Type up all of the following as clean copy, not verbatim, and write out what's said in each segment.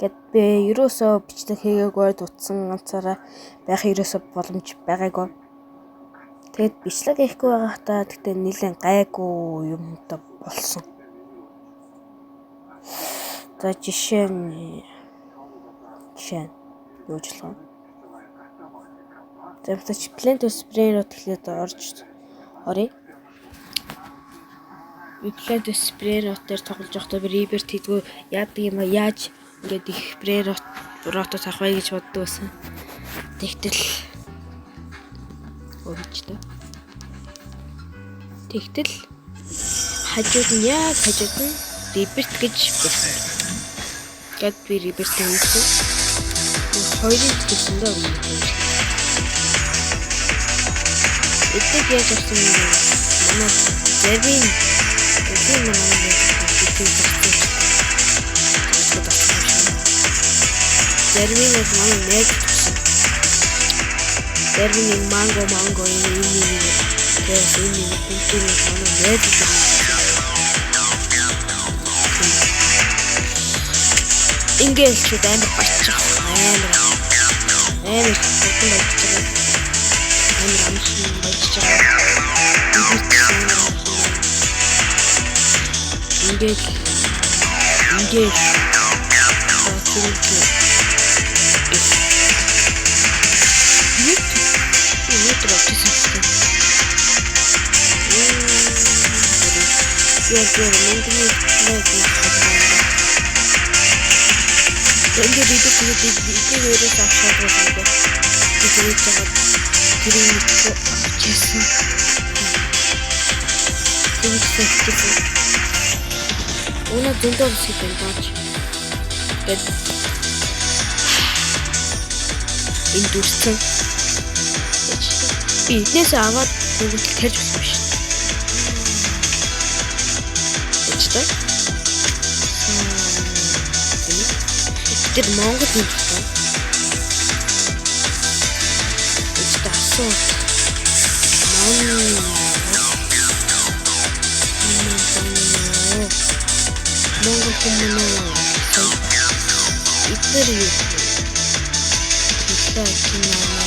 Гэт би ерөөсөө бичлэг хийгээгүй дутсан ганцаараа байх ерөөсөө боломж байгаагүй. Тэгээд бичлэг хийхгүй байгахдаа тэгтээ нэлээд гайгүй юм да болсон. За жишээ нь юу ч болох вэ? За мэдээж Plant vs Brainrot гэхлээр орж оръё. Би Plant vs Brainrot дээр тоглож байхдаа би Rebirth хийдгүү яадаг юм а яаж ингээд их Brainrot ротоос авах вэ гэж боддог байсан. Тэгтэл өвчтэй. Тэгтэл хажууд нь яг хажууд нь Rebirth гэж байсан. Гэт би Rebirth хийсэн. Хоёрыг хийсэн дөө би. Эдэг яаж авсан юм бэ? Манай зарим өглөө манай нэг зарцсан. Зарим нь манай найз гэсэн. Зарим нь манго манго энэ энэ энэ тэгээс энэ энэ бүгдийг манай найз гэсэн. Ингээл ч амар баячих. Амар амар хурдан баячих байгаа. Амар амархан баяжж байгаа. Ингээд амар амархан байна. Ингээл ингээл YouTube авчихсан. Яг яг мөнгөний лайк хийх байна. Ингээд идэв тэгээд эднийг өөрөөс авах шаардлага байна. Би тэгэж байгаа тэрийг мэдхгүй авчихсан. Тэгэж хэлчихсэн. Өнөө зөндөө бас хийх даач. Тэгээд энэ дүрсэн. Би эднээс аваад тэгвэл тарьж болох юм шүү дээ. Гэж та. Тэр Монгол юм байна. Гэж та асуу. Монгол хүмүүс эднэр юу? Хэлээ кино.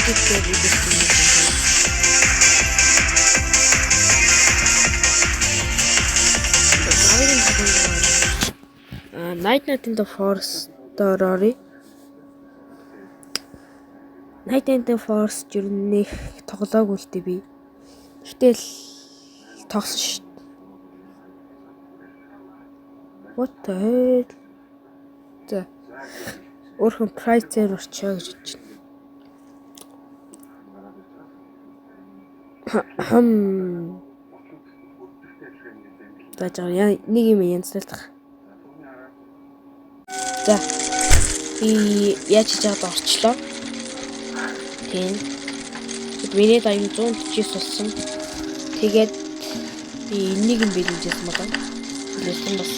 YouTube дээр rebirth хийх юм. Дараагийн тоглоом Night Night in the Forest дээр оръё. Night in the Forest ер нь нэг тоглоогүй л дээ би. Гэтэл тоглосон шүү дээ. What the hell? За. Өөрхөн price дээр орчоо гэж бодож байна. За жаа нэг юм янзлах. За би яаж хийж байгаад орчлоо. Тийм. Миний даян 149 болсон. Тэгээд би энийг нь бэлэнжсэн байгаа. Бэлэнсэн бас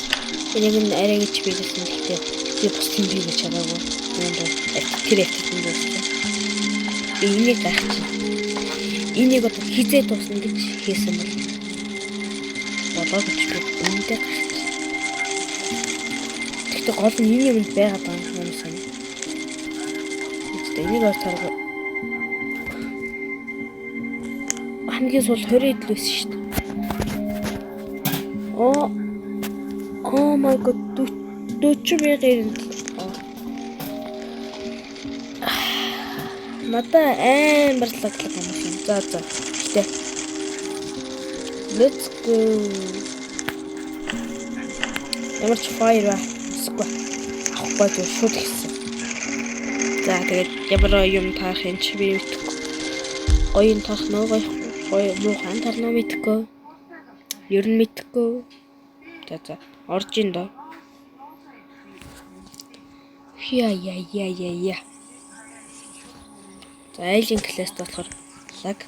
энийг нь арай гэж бэлэнсэн. Гэхдээ би бус юм би чадаагүй. Юунд тэр автитэн дууссан. Би энийг гайхчих. Энийг одоо хизээ дуусна гэж хийсэн бол болоо гэж би үнэндээ гайхчих. Гэхдээ гол нь энэ юмд байгаад байгаа юм сайн. Гэхдээ энийг бас тарга. Хамгийн сүүл 20 идэл байсан шүү дээ. Оо. Oh my god 40,097. Надаа амар лаглаг юм шиг. За за. Гэтэ. Let's go. Ямар ч fire ба. Эсвэл авахгүй зөв шууд хийсэн. За тэгээд ямар юм таарах юм чи би мэдэхгүй. Гоё юм таарах нөө гоё гоё муухан тарна мэдэхгүй. Ер нь мэдэхгүй. За за. Орж ин доо. Я я я я я. За айлын класс болохоор лаг.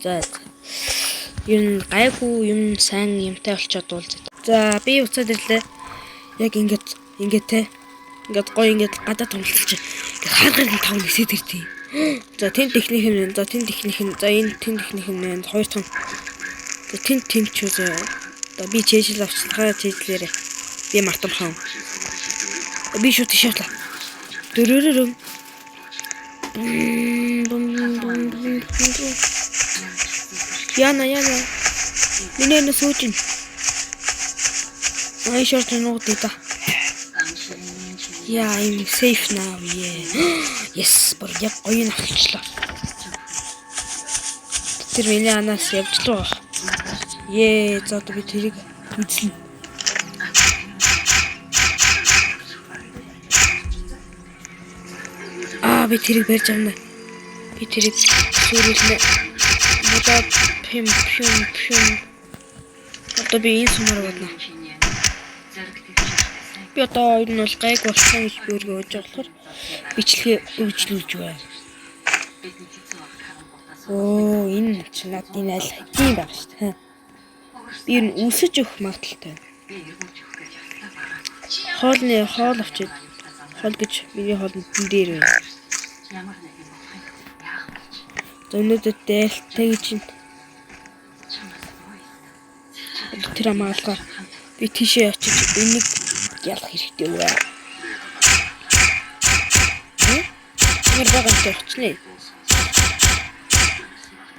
За ер нь гайгүй юм сайн юмтай болчоод уулзаа. За би уцаад ирлээ. Яг ингээд ингээд те. Ингээд гоё ингээд гадаа томлолч. Ингээд хар гар тав нисээд ирдээ. За тэнд техник юм. За тэнд техник юм. За энэ тэнд техник юм. Хоёр дахь. За тэнд тэмчүү зөө. За би чэйжл авчихлаа чэйжлээрээ. Би мартамхан. Би шууд тийш явлаа. Дөрөрөрөм. Яна яна. Миний энэ сүүжин. Ай шорт нуугдъя да. Yeah, I'm safe now. Yeah. Yes, бүр яг гоё нь авчлаа. Тэр миний анаас явж л байгаа. Ее, за одоо би тэрийг эзлэн. Аа, би тэрийг барьж авна. Би тэрийг сүрүүлнэ. Модоо пим пим пим. Одоо би энэ сумаар бодно. Би одоо ер нь бол гайг болсон гэж би өөрийгөө бодож байгаа болохоор бичлэгээ үргэлжлүүлж байна. Оо, энэ чи над энэ аль хэдийн байгаа шүү дээ. Би ер нь өсөж өгөх магадaltaй. Хоолны хоол авчид хоол гэж миний хоол энэ дээр байна. За өнөөдөр дайлтай гэж тэр амаалгаа би тийшээ очиж энийг ялах хэрэгтэй үү? Ямар бага амтай очнэ?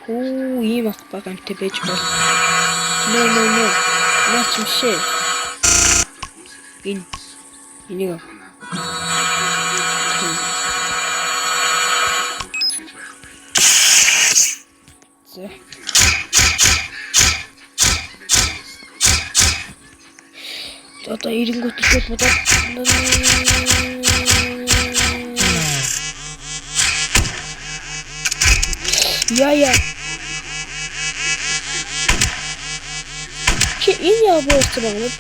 Хүү, ийм ах бага амтай байж бол. No no no. Наач мшээ. Энэ энийг. За. Одоо эренгүүт ихэд бодоод яа яа. Чи энэ яа буурсан байгаа юм?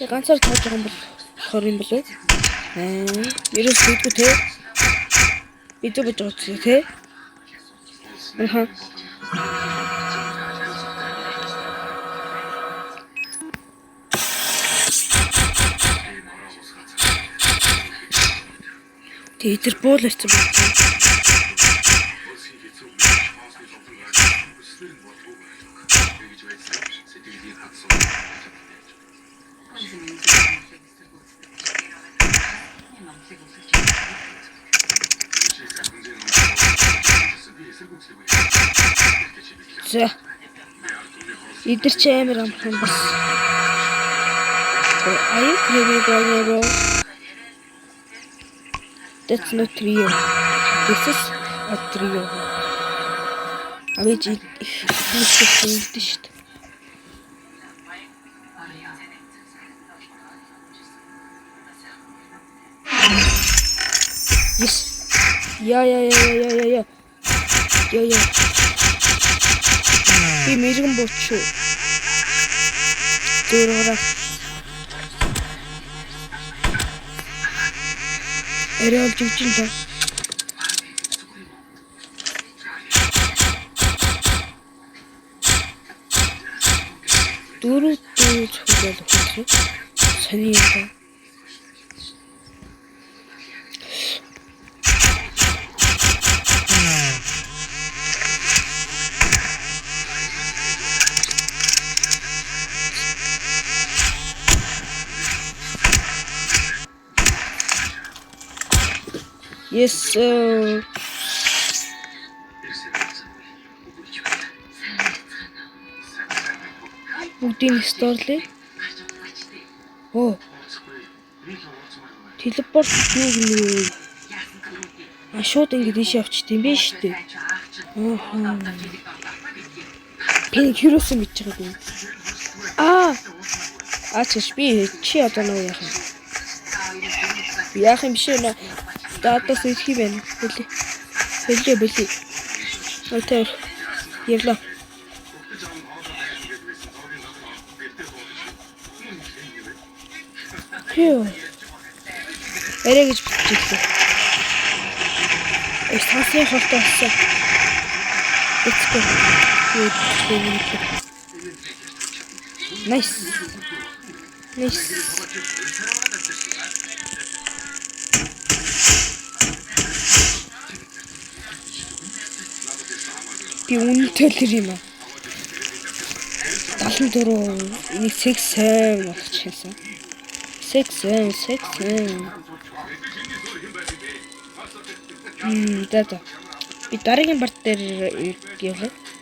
Би ганцаар тоож байгаа юм бол болохоор юм болов уу? Аа, ерөөс мэдгүй те. Би зөв бодож байгаа те. Аха. Тэгээ тэр буул ирсэн байна. За. Эдэр чи амар амархан бас. Are you crazy bro? That's not real. This is not real. Авиж их хийдэг шүү дээ. Yes. Я я я я я я. Я я. Би мэрэгэн бууч шүү. Зөөрөөрөө. Арай олж өгч юм даа. Дөрөв дөрөв зөвхөн өгөх. Сони юм даа. Yes sir. Бүгдийг сторлээ. Оо. Телепорт юу гэнэ? А шууд ингэ ийшээ авчт юм биш үү? Аа. Би хөрөөсөн мэдж байгаа юм. Аа. Аач би чи одоо нөө яах юм? Би яах юм биш үү? Дадаас ирэх юм байна. Бэлээ. Бэлээ бэлээ. Окей. Явлаа. Хөө. Арай гэж биччихлээ. Эс тасны холтой болсон. Let's go. Nice. Nice. Би үнэнтэй л юм аа. 74, энийг 87 болгочихсон. 87, 87. За за. Би дараагийн part дээр явлаа.